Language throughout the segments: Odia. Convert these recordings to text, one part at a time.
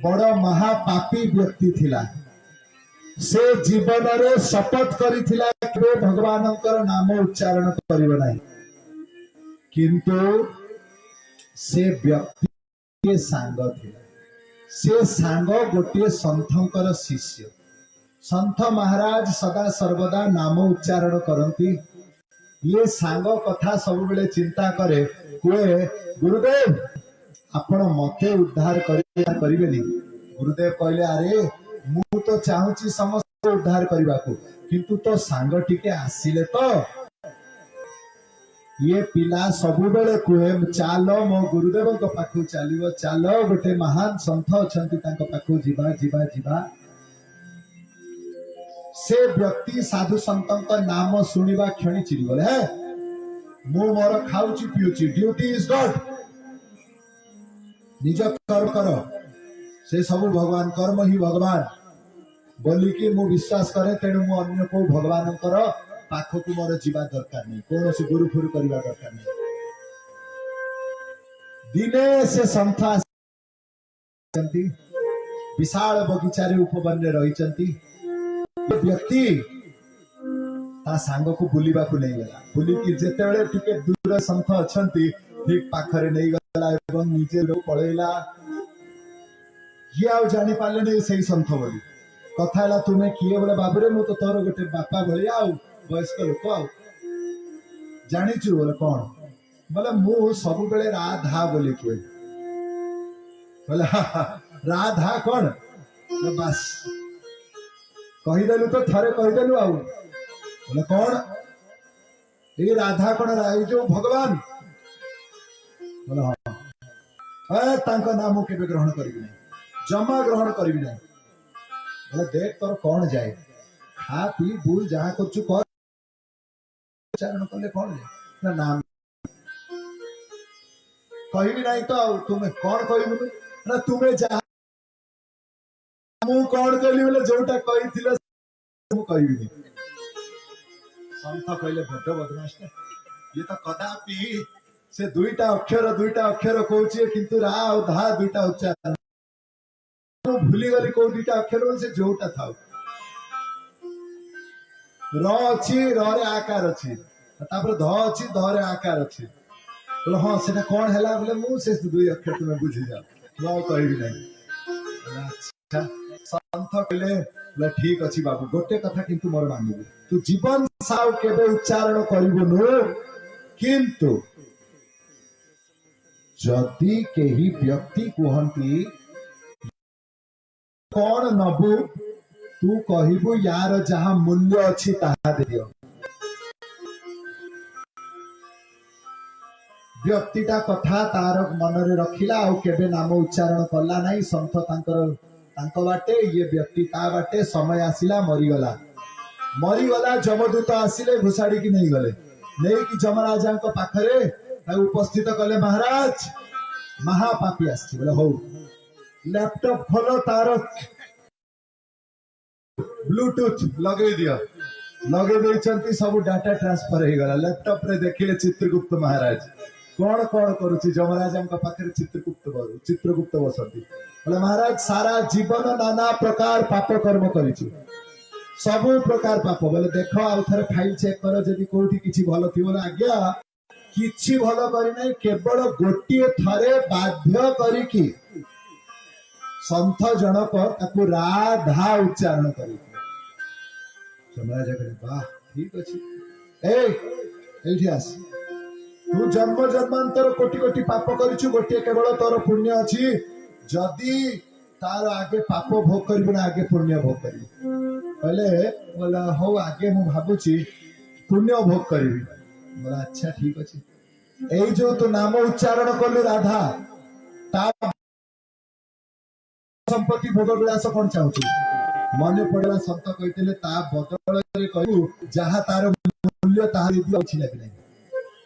ବଡ ମହାପାପୀ ବ୍ୟକ୍ତି ଥିଲା। ସେ ଜୀବନରେ ଶପଥ କରିଥିଲା, କେବେ ଭଗବାନଙ୍କର ନାମ ଉଚ୍ଚାରଣ କରିବ ନାହିଁ। କିନ୍ତୁ ସେ ବ୍ୟକ୍ତି ସାଙ୍ଗ ଥିଲା। ସେ ସାଙ୍ଗ ଗୋଟିଏ ସନ୍ଥଙ୍କର ଶିଷ୍ୟ। ସନ୍ଥ ମହାରାଜ ସଦା ସର୍ବଦା ନାମ ଉଚ୍ଚାରଣ କରନ୍ତି। ଇଏ ସାଙ୍ଗ କଥା ସବୁବେଳେ ଚିନ୍ତା କରେ, କୁହେ, "ଗୁରୁଦେବ, ଆପଣ ମତେ ଉଦ୍ଧାର କରିବେନି?" ଗୁରୁଦେବ କହିଲେ, "ଆରେ, ମୁଁ ତ ଚାହୁଁଛି ସମସ୍ତେ ଉଦ୍ଧାର କରିବାକୁ, କିନ୍ତୁ ତୋ ସାଙ୍ଗ ଟିକେ ଆସିଲେ ତ।" ଇଏ ପିଲା ସବୁବେଳେ କୁହେ, "ଚାଲ, ମୋ ଗୁରୁଦେବଙ୍କ ପାଖକୁ ଚାଲିବ, ଚାଲ, ଗୋଟେ ମହାନ ସନ୍ଥ ଅଛନ୍ତି, ତାଙ୍କ ପାଖକୁ ଯିବା, ଯିବା, ଯିବା।" ସେ ବ୍ୟକ୍ତି ସାଧୁ ସନ୍ତଙ୍କ ନାମ ଶୁଣିବା କ୍ଷଣି ଚିଡ଼ିଗଲେ। "ହେ, ମୁଁ ମୋର ଖାଉଛି ପିଉଛି। Duty is God। ନିଜ କର୍ମ କର, ସେ ସବୁ ଭଗବାନ, କର୍ମ ହିଁ ଭଗବାନ ବୋଲିକି ମୁଁ ବିଶ୍ୱାସ କରେ। ତେଣୁ ମୁଁ ଅନ୍ୟ କୋଉ ଭଗବାନଙ୍କର ପାଖକୁ ମୋର ଯିବା ଦରକାର ନାହିଁ, କୌଣସି ଗୁରୁ ଫୁରୁ କରିବା ଦରକାର ନାହିଁ।" ଦିନେ ସେ ସନ୍ଥ ଆସିଛନ୍ତି, ବିଶାଳ ବଗିଚାରେ ଉପବନରେ ରହିଛନ୍ତି। ଏ ବ୍ୟକ୍ତି ତା ସାଙ୍ଗକୁ ବୁଲିବାକୁ ନେଇଗଲା। ବୁଲିକି ଯେତେବେଳେ ଟିକେ ଦୂର ସନ୍ଥ ଅଛନ୍ତି, ଠିକ ପାଖରେ ନେଇଗଲା ଏବଂ ନିଜେ ପଳେଇଲା। ଇଏ ଆଉ ଜାଣିପାରିଲେନି ସେଇ ସନ୍ଥ ବୋଲି। କଥା ହେଲା, "ତୁମେ କିଏ?" ବୋଲେ, "ବାବୁରେ, ମୁଁ ତ ତୋର ଗୋଟେ ବାପା ଭଳିଆ ଆଉ ବୟସ୍କ ଲୋକ। ଆଉ ଜାଣିଛୁ?" ବୋଲେ, "କଣ?" ବୋଲେ, "ମୁଁ ସବୁବେଳେ ରାଧା ବୋଲି କୁହେ।" ବୋଲେ, "ହା, ହା, ରାଧା କଣ?" ବୋଲେ, "ବାସ୍, କହିଦେଲୁ ତ, ଥରେ କହିଦେଲୁ ଆଉ।" ବୋଲେ, "କଣ ଏଇ ରାଧା କଣ? ଏଇ ଯୋଉ ଭଗବାନ?" ବୋଲେ, "ହଁ।" "ଏ, ତାଙ୍କ ନାଁ ମୁଁ କେବେ ଗ୍ରହଣ କରିବି ନାହିଁ, ଜମା ଗ୍ରହଣ କରିବି ନାହିଁ।" ବୋଲେ, "ଦେଖ, ତୋର କଣ ଯାଏ? ଖା, ପି, ବୁଲ, ଯାହା କରୁଛୁ କର, ଉଚ୍ଚାରଣ କଲେ କଣ ଯାଏ?" ନା, ନାମ କହିବି ନାହିଁ ତ ଆଉ। "ତୁମେ କଣ କହିବୁନି?" ନା, "ତୁମେ ଯାହା।" "ମୁଁ କଣ କହିଲି?" ବୋଲେ, "ଯୋଉଟା କହିଥିଲ ମୁଁ କହିବିନି।" ସନ୍ଥ କହିଲେ, "ବଡ ବଦମାସ ଟା ଇଏ ତ। କଦାପି ସେ ଦୁଇଟା ଅକ୍ଷର କହୁଛି, କିନ୍ତୁ ରା ଆଉ ଧା ଦୁଇଟା ଉଚ୍ଚାରଣ ମୁଁ ଭୁଲିଗଲି କୋଉ ଦୁଇଟା ଅକ୍ଷର ବୋଲି।" ସେ ଯୋଉଟା ଥାଉ, ର ଅଛି, ର ରେ ଆକାର ଅଛି, ତାପରେ ଧ ଅଛି, ଧ ରେ ଆକାର ଅଛି। ବୋଲେ, "ହଁ, ସେଟା କଣ ହେଲା?" ବୋଲେ, "ମୁଁ ସେ ଦୁଇ ଅକ୍ଷର ତୁମେ ବୁଝିଯାଅ, ମୁଁ ଆଉ କହିବି ନାହିଁ।" ବୋଲେ, "ଆଚ୍ଛା।" ସନ୍ଥ କହିଲେ, ବୋଲେ, "ଠିକ ଅଛି ବାବୁ, ଗୋଟେ କଥା କିନ୍ତୁ ମୋର ମାନିବୁ। ତୁ ଜୀବନ ସାରା କେବେ ଉଚ୍ଚାରଣ କରିବୁନୁ, କିନ୍ତୁ ଯଦି କେହି ବ୍ୟକ୍ତି କୁହନ୍ତି କଣ ନବୁ, ତୁ କହିବୁ ୟାର ଯାହା ମୂଲ୍ୟ ଅଛି ତାହା ଦେଇଦିଅ।" ବ୍ୟକ୍ତିଟା କଥା ତାର ମନରେ ରଖିଲା, ଆଉ କେବେ ନାମ ଉଚ୍ଚାରଣ କଲା ନାହିଁ। ସନ୍ଥ ତାଙ୍କର ତାଙ୍କ ବାଟେ, ଇଏ ବ୍ୟକ୍ତି ତା ବାଟେ। ସମୟ ଆସିଲା, ମରିଗଲା। ମରିଗଲା, ଯମଦୂତ ଆସିଲେ, ଘୋଷାଡିକି ନେଇଗଲେ। ନେଇକି ଯମରାଜାଙ୍କ ପାଖରେ ତାକୁ ଉପସ୍ଥିତ କଲେ। "ମହାରାଜ, ମହାପାପୀ ଆସିଛି।" ବୋଲେ, "ହଉ, ଲ୍ୟାପଟପ୍ ଖୋଲ, ତାର ବ୍ଲୁଟୁଥ ଲଗେଇ ଦିଅ।" ଲଗେଇ ଦେଇଛନ୍ତି, ସବୁ ଡାଟା ଟ୍ରାନ୍ସଫର ହେଇଗଲା। ଲ୍ୟାପଟପ ରେ ଦେଖିଲେ ଚିତ୍ରଗୁପ୍ତ ମହାରାଜ କଣ କଣ କରୁଛି। ଯମରାଜାଙ୍କ ପାଖରେ ଚିତ୍ରଗୁପ୍ତ ବସନ୍ତି। ବୋଲେ, "ମହାରାଜ, ସାରା ଜୀବନ ନାନା ପ୍ରକାର ପାପ କର୍ମ କରିଛୁ, ସବୁ ପ୍ରକାର ପାପ।" ବୋଲେ, "ଦେଖ, ଆଉ ଥରେ ଫାଇଲ ଚେକ୍ କର, ଯଦି କୋଉଠି କିଛି ଭଲ ଥିବ।" ବୋଲେ, "ଆଜ୍ଞା, କିଛି ଭଲ କରିନାହିଁ। କେବଳ ଗୋଟିଏ ଥରେ ବାଧ୍ୟ କରିକି ସନ୍ଥ ଜଣକ ତାକୁ ରାଧା ଉଚ୍ଚାରଣ କରିଥିଲେ।" ଯମରାଜା କହିଲେ, "ବାহ, ଠିକ ଅଛି। ଏଇ, ଏଇଠି ଆସ। ତୁ ଜନ୍ମ ଜନ୍ମାନ୍ତର କୋଟି କୋଟି ପାପ କରିଛୁ, ଗୋଟିଏ କେବଳ ତୋର ପୁଣ୍ୟ ଅଛି। ଯଦି ତାର ଆଗେ ପାପ ଭୋଗ କରିବୁ ନା ଆଗେ ପୁଣ୍ୟ ଭୋଗ କରିବୁ?" କହିଲେ, ବୋଲେ, "ହଉ, ଆଗେ ମୁଁ ଭାବୁଛି ପୁଣ୍ୟ ଭୋଗ କରିବି।" ବୋଲେ, "ଆଚ୍ଛା, ଠିକ ଅଛି। ଏଇ ଯୋଉ ତୁ ନାମ ଉଚ୍ଚାରଣ କଲୁ ରାଧା, ତା ସମ୍ପତ୍ତି ଭୋଗ ବିଳାସ କଣ ଚାହୁଁଛୁ?" ମନେ ପଡିଲା, ସନ୍ଥ କହିଥିଲେ, ତା ବଦଳରେ କହିବୁ ଯାହା ତାର ମୂଲ୍ୟ ତାହା ଦେଇଦିଅ, କିଛି ଲାଗି ନାହିଁ।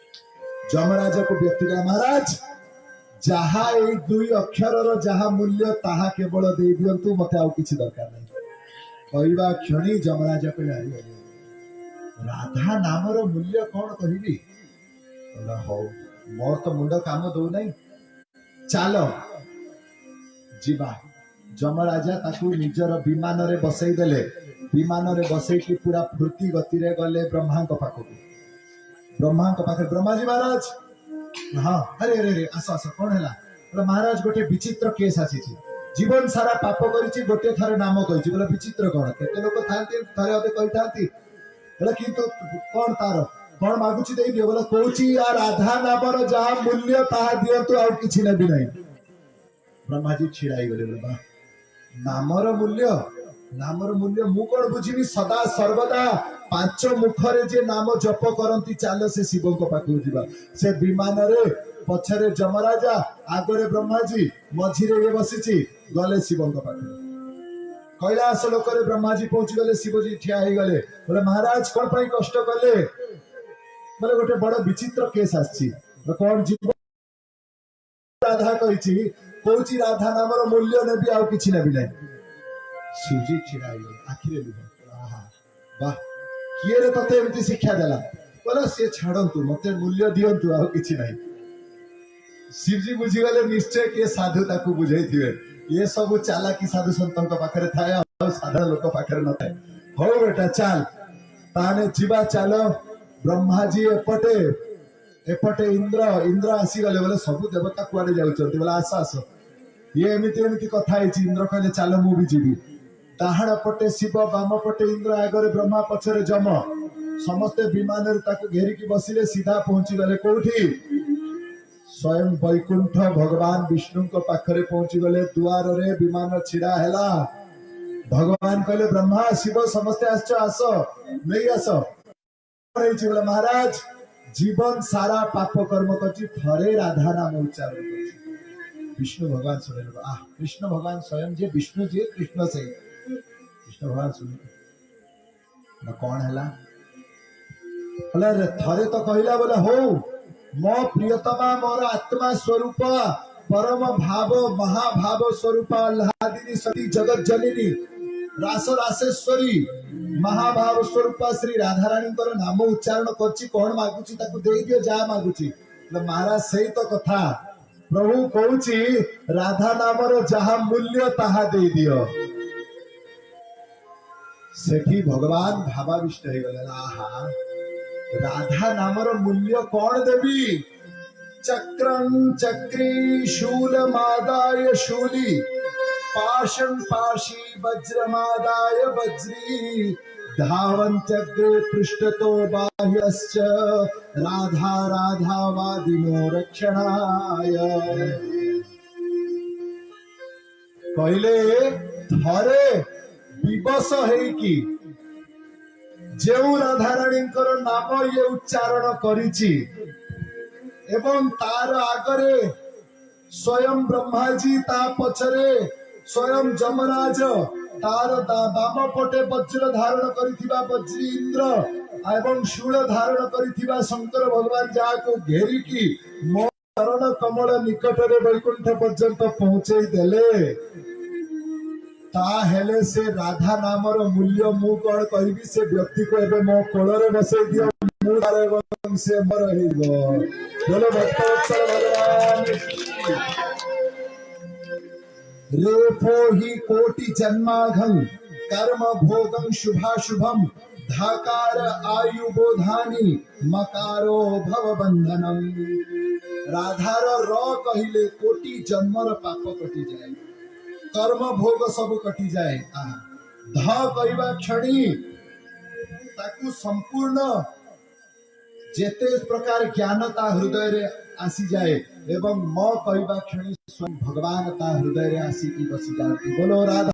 ଯମରାଜକୁ ବ୍ୟକ୍ତି କହିଲା, "ମହାରାଜ, ଯାହା ଏଇ ଦୁଇ ଅକ୍ଷରର ଯାହା ମୂଲ୍ୟ ତାହା କେବଳ ଦେଇ ଦିଅନ୍ତୁ, ମତେ ଆଉ କିଛି ଦରକାର ନାହିଁ।" କହିବା କ୍ଷଣି ଯମରାଜା କହିଲେ, "ଆରେ, ଆରେ, ରାଧା ନାମର ମୂଲ୍ୟ କଣ କହିବି?" କହିଲା, "ହଉ, ମୋର ତ ମୁଣ୍ଡ କାମ ଦଉନାହିଁ, ଚାଲ।" ଯିବା। ଯମରାଜା ତାକୁ ନିଜର ବିମାନରେ ବସେଇ ଦେଲେ। ବିମାନରେ ବସେଇକି ପୁରା ଫୁର୍ତ୍ତି ଗତିରେ ଗଲେ ବ୍ରହ୍ମାଙ୍କ ପାଖକୁ। ବ୍ରହ୍ମାଙ୍କ ପାଖରେ, ବ୍ରହ୍ମାଜୀ ମହାରାଜ। ହଁ, ଆରେ ଆରେ ଆରେ, ଆସ ଆସ, କଣ ହେଲା? ବୋଲେ, ମହାରାଜ, ଗୋଟେ ବିଚିତ୍ର କେସ୍ ଆସିଛି। ଜୀବନ ସାରା ପାପ କରିଛି, ଗୋଟେ ଥରେ ନାମ କହିଛି। ବୋଲେ, ବିଚିତ୍ର କଣ? କେତେ ଲୋକ ଥାଆନ୍ତି, ଥରେ ଅଧେ କହିଥାନ୍ତି। ବୋଲେ, କିନ୍ତୁ କଣ ତାର, କଣ ମାଗୁଛି ଦେଇଦିଅ। ବୋଲେ, କହୁଛି ଆ ରାଧା ନାମର ଯାହା ମୂଲ୍ୟ ତାହା ଦିଅନ୍ତୁ, ଆଉ କିଛି ନେବି ନାହିଁ। ବ୍ରହ୍ମାଜୀ ଛିଡା ହେଇଗଲେ। ବୋଲେ, ବା, ନାମର ମୂଲ୍ୟ? ନାମର ମୂଲ୍ୟ ମୁଁ କଣ ବୁଝିବି? ସଦା ସର୍ବଦା ପାଞ୍ଚ ମୁଖରେ ଯେ ନାମ ଜପ କରନ୍ତି, ଚାଲ ସେ ଶିବଙ୍କ ପାଖକୁ ଯିବା। ସେ ବିମାନରେ ପଛରେ ଯମରାଜା, ଆଗରେ ବ୍ରହ୍ମାଜୀ, ମଝିରେ ଇଏ ବସିଛି। ଗଲେ ଶିବଙ୍କ ପାଖରେ। କୈଳାସ ଲୋକରେ ବ୍ରହ୍ମାଜୀ ପହଞ୍ଚି ଗଲେ। ଶିବଜୀ ଠିଆ ହେଇଗଲେ। ବୋଲେ, ମହାରାଜ, କଣ ପାଇଁ କଷ୍ଟ କଲେ? ବୋଲେ, ଗୋଟେ ବଡ ବିଚିତ୍ର କେସ୍ ଆସିଛି। ବୋଲେ, କଣ? ଜୀବ ରାଧା କହିଛି, କହୁଛି ରାଧା ନାମର ମୂଲ୍ୟ ନେବି, ଆଉ କିଛି ନେବି ନାହିଁ। ଶିବଜୀ ଛିଡା ହେଇଗଲେ, ଆଖିରେ ଲୁହ। ଆହା, ବାহ, କିଏ ରେ ତତେ ଏମିତି ଶିକ୍ଷା ଦେଲା? ବୋଲେ, ସିଏ ଛାଡନ୍ତୁ, ମତେ ମୂଲ୍ୟ ଦିଅନ୍ତୁ, ଆଉ କିଛି ନାହିଁ। ଶିବଜୀ ବୁଝିଗଲେ, ନିଶ୍ଚୟ କିଏ ସାଧୁ ତାକୁ ବୁଝେଇଥିବେ। ଏ ସବୁ ଚାଲାକି ସାଧୁ ସନ୍ତଙ୍କ ପାଖରେ ଥାଏ, ଆଉ ସାଧାରଣ ଲୋକ ପାଖରେ ନଥାଏ। ହଉ ବେଟା, ଚାଲ ତାହେଲେ ଯିବା, ଚାଲ। ବ୍ରହ୍ମାଜୀ ଏପଟେ, ଏପଟେ ଇନ୍ଦ୍ର। ଇନ୍ଦ୍ର ଆସିଗଲେ। ବୋଲେ, ସବୁ ଦେବତା କୁଆଡେ ଯାଉଛନ୍ତି? ବୋଲେ, ଆସ ଆସ, ଇଏ ଏମିତି ଏମିତି କଥା ହେଇଛି। ଇନ୍ଦ୍ର କହିଲେ, ଚାଲ, ମୁଁ ବି ଯିବି। ଡାହାଣ ପଟେ ଶିବ, ବାମ ପଟେ ଇନ୍ଦ୍ର, ଆଗରେ ବ୍ରହ୍ମା, ପଛରେ ଯମ। ସମସ୍ତେ ବିମାନରେ ତାକୁ ଘେରିକି ବସିଲେ। ସିଧା ପହଞ୍ଚିଗଲେ କୋଉଠି? ସ୍ୱୟଂ ବୈକୁଣ୍ଠ ଭଗବାନ ବିଷ୍ଣୁଙ୍କ ପାଖରେ ପହଞ୍ଚିଗଲେ। ଦୁଆରରେ ବିମାନ ଛିଡା ହେଲା। ଭଗବାନ କହିଲେ, ବ୍ରହ୍ମା, ଶିବ, ସମସ୍ତେ ଆସିଛ, ଆସ, ନେଇ ଆସ। କଣ ହେଇଛି? ବୋଲେ, ମହାରାଜ, ଜୀବନ ସାରା ପାପ କର୍ମ କରିଛି, ଥରେ ରାଧା ନାମ ଉଚ୍ଚାରଣ କରିଛି। ବିଷ୍ଣୁ ଭଗବାନ ଶୁଣିଲେ। ଆହ, କୃଷ୍ଣ ଭଗବାନ ସ୍ୱୟଂ ଯିଏ, ବିଷ୍ଣୁ ଯିଏ, କୃଷ୍ଣ ସେଇ। କୃଷ୍ଣ ଭଗବାନ ଶୁଣିଲେ ନା, କଣ ହେଲା? ବୋଲେ, ଥରେ ତ କହିଲା। ବୋଲେ, ହଉ, ମୋ ପ୍ରିୟତମା, ମୋର ଆତ୍ମା ସ୍ୱରୂପ, ପରମ ଭାବ ମହାଭାବ ସ୍ୱରୂପ, ଆହ୍ଲାଦିନୀ ସତୀ ଜଗତ ଜନନୀ ରାସ ରାସେଶ୍ୱରୀ ମହାଭାବ ସ୍ୱରୂପ ଶ୍ରୀ ରାଧାରାଣୀଙ୍କର ନାମ ଉଚ୍ଚାରଣ କରିଛି। କଣ ମାଗୁଛି ତାକୁ ଦେଇଦିଅ, ଯାହା ମାଗୁଛି। ବୋଲେ, ମହାରାଜ, ସେଇ ତ କଥା, ପ୍ରଭୁ କହୁଛି ରାଧା ନାମର ଯାହା ମୂଲ୍ୟ ତାହା ଦେଇଦିଅ। ସେଠି ଭଗବାନ ଭାବାବିଷ୍ଟ ହେଇଗଲେ। ଆହା, ରାଧା ନାମର ମୂଲ୍ୟ କଣ ଦେବି? ଚକ୍ରଂ ଚକ୍ରୀ ଶୂଲମାଦାୟ ଶୂଲି, ପାଶଂ ପାଶୀ ବଜ୍ରମାଦାୟ ବଜ୍ରୀ, ଧାବନ୍ତ୍ୟଗ୍ରେ ପୃଷ୍ଠତୋ ବାହ୍ୟଶ୍ଚ ରାଧା ରାଧା ବାଦିନୋ ରକ୍ଷଣାୟ। କହିଲେ, ଥରେ ବିବଶ ହେଇକି ଯେଉଁ ରାଧାରାଣୀଙ୍କର ନାମ ଇଏ ଉଚ୍ଚାରଣ କରିଛି ଏବଂ ତାର ଆଗରେ ସ୍ୱୟଂ ବ୍ରହ୍ମାଜୀ, ତା ପଛରେ ସ୍ୱୟଂ ଯମରାଜ, ତାର ବାମ ପଟେ ବଜ୍ର ଧାରଣ କରିଥିବା ବଜ୍ରୀ ଇନ୍ଦ୍ର ଏବଂ ଶୂଳ ଧାରଣ କରିଥିବା ଶଙ୍କର ଭଗବାନ ଯାହାକୁ ଘେରିକି ମୋ ଚରଣ କମଳ ନିକଟରେ ବୈକୁଣ୍ଠ ପର୍ଯ୍ୟନ୍ତ ପହଞ୍ଚେଇ ଦେଲେ, ତାହେଲେ ସେ ରାଧା ନାମର ମୂଲ୍ୟ ମୁଁ କଣ କହିବି? ସେ ବ୍ୟକ୍ତିକୁ ଏବେ ମୋ କୋଳରେ ବସେଇ ଦିଅ, ମୁଁ ତାର ଏବଂ ସେ ମୋର ହେଇବ। ବୋଲ ଭକ୍ତବତ୍ସଳ ଭଗବାନ କି। रेफो हि कोटि जन्माघं कर्म भोगं शुभाशुभम, धाकार आयुबोधानी मकारो भव बंधनम। ରାଧାର ର କହିଲେ କୋଟି ଜନ୍ମର ପାପ କଟିଯାଏ, କର୍ମ ଭୋଗ ସବୁ କଟିଯାଏ। ଆହା। ଧ କହିବା କ୍ଷଣି ତାକୁ ସମ୍ପୂର୍ଣ୍ଣ ଯେତେ ପ୍ରକାର ଜ୍ଞାନ ତା ହୃଦୟରେ ଆସିଯାଏ ଏବଂ ମ କହିବା କ୍ଷଣି ସ୍ୱୟଂ ଭଗବାନ ତା ହୃଦୟରେ ଆସିକି ବସିଯାଆନ୍ତି। ବୋଲୋ ରାଧା